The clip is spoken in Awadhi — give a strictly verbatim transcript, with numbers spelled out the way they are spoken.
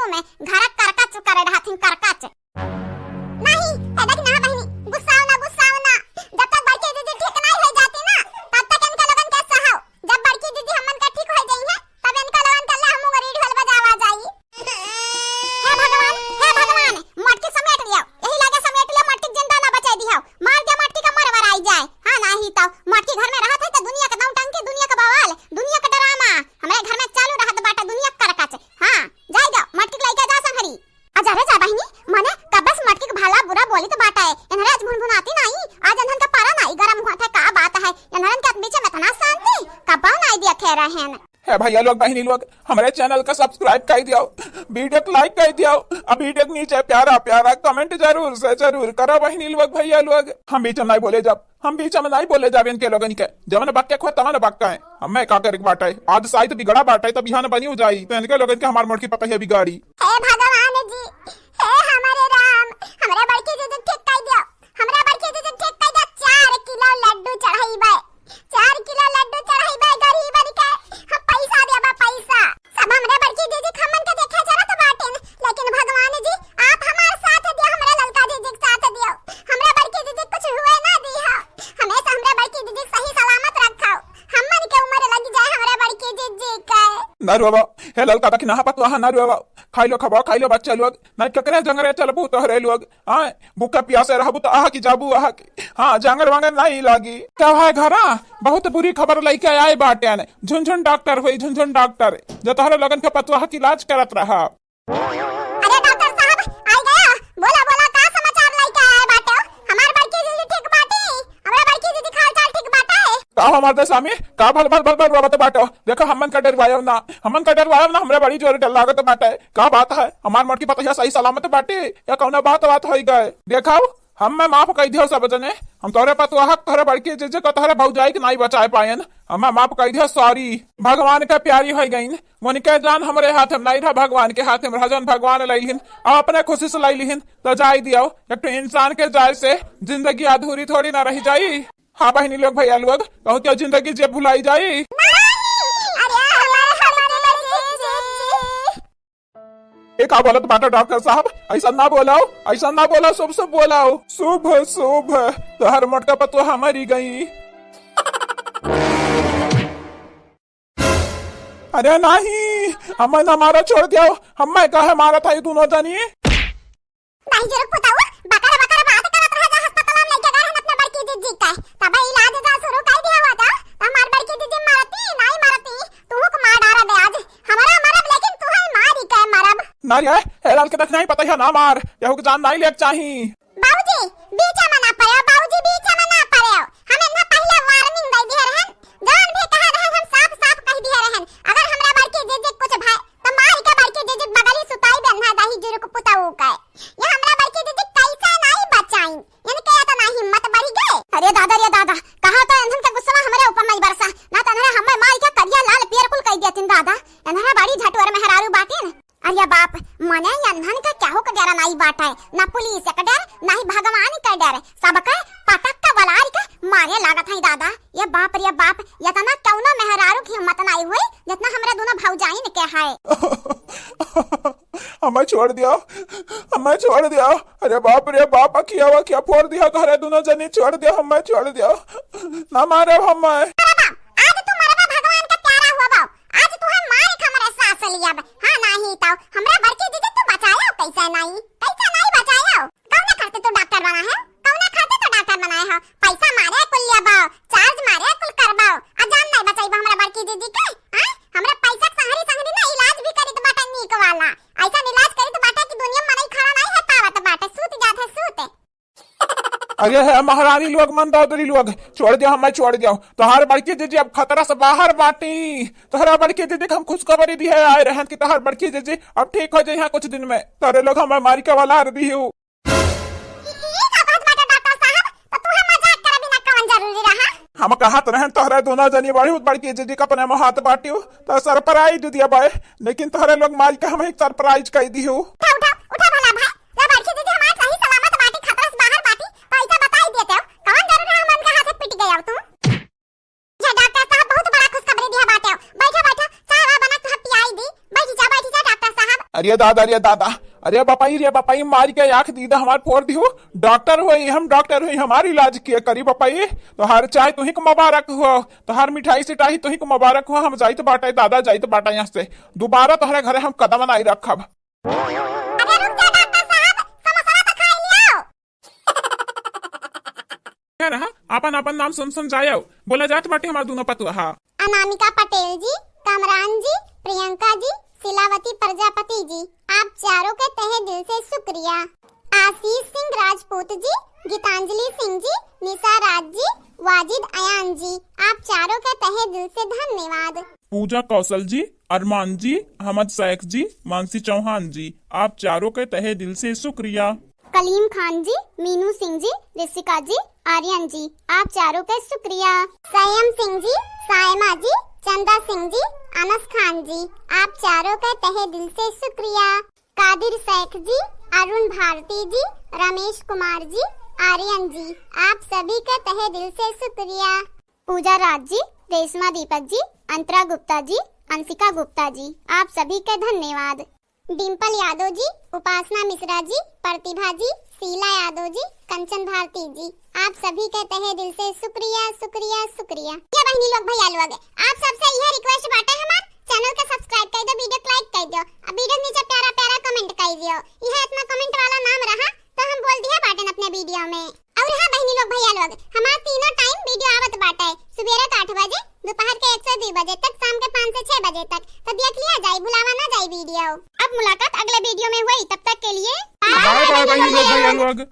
में घर करकच करे रहत हिन, करकच। नहीं, ए देख ना बहिनी, गुस्साओ ना, गुस्साओ ना। जब तक बड़की दीदी ठीक नहीं हो जाती ना, तब तक इनका लोगन के सहाओ। जब बड़की दीदी हमन के ठीक हो जाई है, तब इनका लोगन के ले हम रीढ़ हल बजावा जाई। हे भगवान, हे भगवान, मटकी समेट लियो। यही लागे समेट लियो, मटकी जिंदा ना बचाई दियो। मार दियो मटकी का मर वराई जाए। हाँ, नाही तो मटकी घर में रहत है तो दुनिया का नौटंकी, दुनिया का बवाल, दुनिया का ड्रामा। हमरे घर में चालू रहत बाटे दुनिया का करकच। हाँ, जाई दो, मटकी लइके जा संघरी। अजा रे जा बहिनी, मने कब्बे से मटकी के भला बुरा बोली तो बाटे। इन्हरे आज भुनभुनाती नाही, आज इन्हन का पारा नाही गरम हुआ था, का बात है? इन्हन के बीच में इतना शांति, कब्बो नाही देखे रहेन। हे भैया लोग, बहिनी लोग, हमरे channel का subscribe कर दियो, video को like कर दियो, और video के नीचे प्यारा प्यारा comment जरूर से जरूर करो बहिनी लोग, भैया लोग। हम बीच में नहीं बोले जाब, हम बीच में नहीं बोले जाब इनके लोगन के। जवन बक्के खोए तवन बक्का है, हमें का करे के बाटे? आज साइत बिगड़ा बाटे तो बिहान बनी हो जाई, तो इनके लोगन के हमार मोटकी पतहिया बिगाड़ी। हे भगवान जी, हे हमारे राम, हमरा बड़की दीदी ठीक कर दियो, हमरा बड़की दीदी ठीक कर दियो। चार किलो लड्डू चढ़ाई बे, चार किलो लड्डू चढ़ाई बे गरीबन के, हम पैसा देबा पैसा। सब हमरे बड़की दीदी के हमन के देखे जरत बाटिन, लेकिन भगवान जी आप हमार साथ दियो, हमरा ललका दीदी के साथ दियो, हमरा बड़की दीदी कुछ हुए ना दियो, हमेशा हमरा बड़की दीदी के सही सलामत रखो, हमन के उम्र लग जाए हमरा बड़की दीदी के। ना रोवा, हे ललका दखिनहा पतोहा ना रोवा, खाई लो खबा, खाई लो बच्चा लोग, ना केकरे जंगरे चलबू तोहरे लोग। हाँ, भूखा पियासे रहबू तो आहा की जाबू आहा की। हाँ, जांगर वांगर नहीं लागी। का है घरा? बहुत बुरी खबर लइके आए बाटेन। झुनझुन डॉक्टर होई, झुनझुन डॉक्टर। जो तोहरे लोगन के पतोहा के इलाज करत रहा। अरे डॉक्टर साहब, आई गया। बोला, बोला, का समाचार लइके आए बाटे? हमार बड़की दीदी ठीक बाटी? हमरा बड़की दीदी के हाल चाल ठीक बाटे? का हो मर्दे स्वामी, का भल भल भल भल रोवत बाटे? देखो, हमन का डरवायो ना, हमन का डरवायो ना, हमरा बड़ी जोर डर लागत बाटे। का बात है? हमार मोटकी पतहिया सही सलामत बाटे या कौनो बात बात होई गए? देखाओ, हमें माफ कई दियो सब जने। हम तोहरे पतोहा के, तोहरे बड़की जीजी का, तोहरे भौजाई के नाई बचाए पाएन। हमें माफ कई दियो, sorry। भगवान के प्यारी होई गईन, उनके जान हमरे हाथ में नाई रहा, भगवान के हाथ में रहा। जौन भगवान लई लिहिन, अब अपने खुशी से लई लिहिन, तो जाई दियो। एक ठो इंसान के जाए से जिंदगी अधूरी थोड़ी ना रह जाई। हाँ बहिनी लोग, भैया लोग, कहू क्या जिंदगी जे भुलाई जाई? नहीं, अरे हमारे, हमारे बड़की जीजी। ए का बोलत बाटा डॉक्टर साहब? ऐसा ना बोलाओ, ऐसा ना बोलाओ, शुभ शुभ बोलाओ। शुभ शुभ, तोहर मोटका पतोहा मरी गई। अरे नहीं, हमें ना मारा, छोड़ दियो। हमें काहे मारा था ये दोनों जनी? नहीं जुरुक पुताऊ, बकर बकर बात करत रह जा, अस्पताल में लेके गए हम अपने बड़की जीजी के। तब इलाज जा शुरू कर दिया हुआ था, तो हमार बड़की जीजी मरती, नहीं मरती, तू को मार डारा दे आज। हमारा मरब, लेकिन तू है मारी के मरब। ना रे, ए लाल के देख नहीं पता है ना मार, यहू के जान नहीं लेके चाही। बाबूजी, बीच में ना पड़े, बाबूजी, बीच में ना पड़े। हम इन्हें पहले warning दे दिए रहन, जौन भी कहे रहन, हम साफ साफ कह दिए रहन, अगर हमरा बड़की जीजी कुछ भाई, तो मार के बड़की जीजी बगली सुताई बन्हा दही जुरुक पुताऊ के। ये हमरा बड़की जीजी कैसे नहीं बचाई, इनके इतना हिम्मत बढ़ गए। अरे दादा रे दादा, कहा तो इन्हन का गुस्सा हमरे ऊपर नहीं बरसा, ना तो इन्हरे हमें मार के करिया लाल पियर कुल कह दिया तीन दादा। इन्हरे बड़ी झटुअर मेहरारू बाटिन। अरे बाप, मने यन्हन के केहू के डर नाई बाटे, ना पुलिस के डर, ना ही भगवान के डर, सबके पटक के बलार के मारे लागत है दादा। ये बाप रे बाप, इतना कौनो मेहरारू की हिम्मत नाई हुई जितना हमरा दोनों भौजाइन के है। हमें छोड़ दियो, हमें छोड़ दियो। अरे बाप रे बाप, अखिया वखिया फोड़ दियो, तोहरे दोनों जनी छोड़ दियो, हमें छोड़ दियो, ना मारे हमें। आज तू मरबा, भगवान का प्यारा हुआ बाऊ, आज तू हम मार के हमरे सांस लियब। हाँ, नाही तो हमरा बड़की दीदी तू बचायो कैसे नाही, कैसे नाही बचायो? कौना खातिर तू डॉक्टर बना है? कौना खातिर तू डॉक्टर बनाए हो? पैसा मारे कुल लियब, चार्ज मारे कुल करब, आ जान नहीं बचाइब हमरा बड़की दीदी के? हाँ, हमरा पैसा के संहरी संहरी ना इलाज भी करित बाटे नीक वाला, ऐसा इलाज करित बाटे कि दुनिया में मनई खड़ा नहीं है पावत बाटे, सूत जात है सूत। अरे हे महारानी लोग, मंदोदरी लोग, छोड़ दियो, हमें छोड़ दियो। तोहार बड़की जीजी अब खतरा से बाहर बाटी। तोहरा बड़की जीजी के हम खुशखबरी दिहे आए रहन कि तोहार बड़की जीजी अब ठीक हो जाई हैं कुछ दिन में। तोरे लोग हमें मारी के वाला दिहू। ई का बात बाटे डॉक्टर साहब? तो तू हम मजाक करे बिना कौन जरूरी रहा? हम कहत रहन तोहरा दोनों जनी बड़ी बड़की जीजी के अपने मुँह हाथ बाटियो, तो सरप्राइज दिया बाय, लेकिन तोहरे लोग मारी के हम एक सरप्राइज कह दिहू। उठा, उठा, उठा भला भाई। जब बड़की दीदी हमार सही सलामत बाटी, खतरा से बाहर बाटी, तो ऐसा बताई देते हो, कौन जरूर है हम उनके हाथे पिट गए हो तुम? ये डॉक्टर साहब बहुत बड़ा खुशखबरी दिया बाटे हो। बैठो, बैठो, चाय वाय बना के तुहर पियाई दी। बैठी जा, बैठी जा डॉक्टर साहब। अरे दादा, अरे दादा, अरे बपाई, रे बपाई, मारी के आँख दीदा हमार फोर दिहु। डॉक्टर होई, हम डॉक्टर होई, हमार इलाज किया करी बपाई। तोहार चाय तुही के मुबारक हो, तोहार मिठाई सिठाई तुही के मुबारक हो। हम जाइत बाटे दादा, जाइत बाटे यहाँ से, दोबारा तोहरे घरे हम कदम नाई रखब। अरे रुक जा डॉक्टर साहब, समोसा तो खाई लियो। क्या रहा? आपन आपन नाम सुन सुन जायो। बोला जात बाटे हमार दोनों पतुआ। अनामिका पटेल जी, कामरान जी, प्रियंका जी, शीलावती प्रजापति जी, आप चारों के तहे दिल से शुक्रिया। आशीष सिंह राजपूत जी, गीतांजलि सिंह जी, निशा राज जी, वाजिद अयान जी, आप चारों के तहे दिल से धन्यवाद। पूजा कौशल जी, अरमान जी, अहमद शेख जी, मानसी चौहान जी, आप चारों के तहे दिल से शुक्रिया। कलीम खान जी, मीनू सिंह जी, ऋषिका जी, आर्यन जी, आप चारों के शुक्रिया। संयम सिंह जी, सायमा जी, चंदा सिंह जी, अनस खान जी, आप चारों के तहे दिल से शुक्रिया। कादिर शेख जी, अरुण भारती जी, रमेश कुमार जी, आर्यन जी, आप सभी के तहे दिल से शुक्रिया। पूजा राज जी, रेशमा दीपक जी, अंतरा गुप्ता जी, अंशिका गुप्ता जी, आप सभी के धन्यवाद। डिम्पल यादव जी, उपासना मिश्रा जी, प्रतिभा जी, शीला यादव जी, कंचन भारती जी, आप सभी के तहे दिल से शुक्रिया, शुक्रिया, शुक्रिया। ये बहनी लोग, भैया लोग, आप सबसे यह request बाटे हमार, channel के subscribe कर दो, video को like कर दो, अब video के नीचे प्यारा प्यारा comment कर दियो। यह इतना comment वाला नाम रहा तो हम बोल दिया बाटन अपने video में। और हाँ बहनी लोग, भैया लोग, हमार तीनों time video आवत बाटे, सुबेरे के आठ बजे, दोपहर के एक से दो बजे तक, शाम के पाँच से छह बजे तक। तो देख लिया जाए, भुलावा ना जाए video। अब मुलाकात अगले video में हुई, तब तक के लिए bye bye bye bye बहनी लोग, भैया लोग।